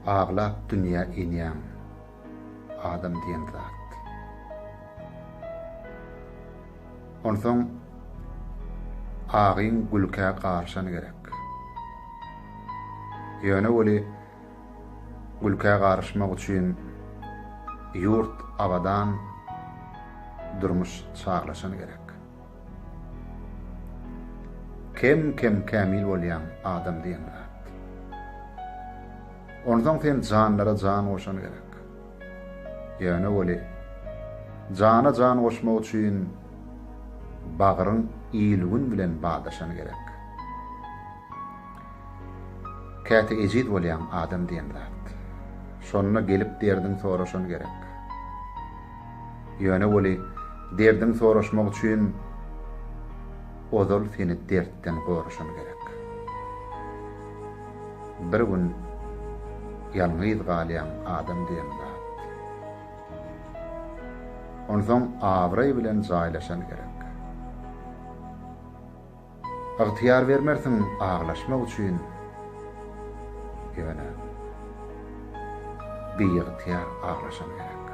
Aglap dünýä inýäň adam diýen zat. Onsoň agyň gülkä garyşan gerek. Ýöne weli gülkä garyşmak üçin ýurt abadan, durmuş çaglaşan gerek. Kem-kem kämil bolýaň adam diýen zat. Onsoň sen janlara jan goşan gerek. Ýöne weli, jana jan goşmak üçin bagryň il-gün bilen badaşan gerek. Käte ejiz bolýaň adam diýen zat. Şonda gelip derdiň soraşan gerek. Ýöne weli, derdiň soraşmak üçin ozal seni dertden goraşan gerek. Bir gün ýalňyz galýaň adam diýen zat. Onsoň abraý bilen jaýlaşan gerek. Ygtyýar bermersiň aglaşmak üçin, ýöne biygtyýar aglaşan gerek.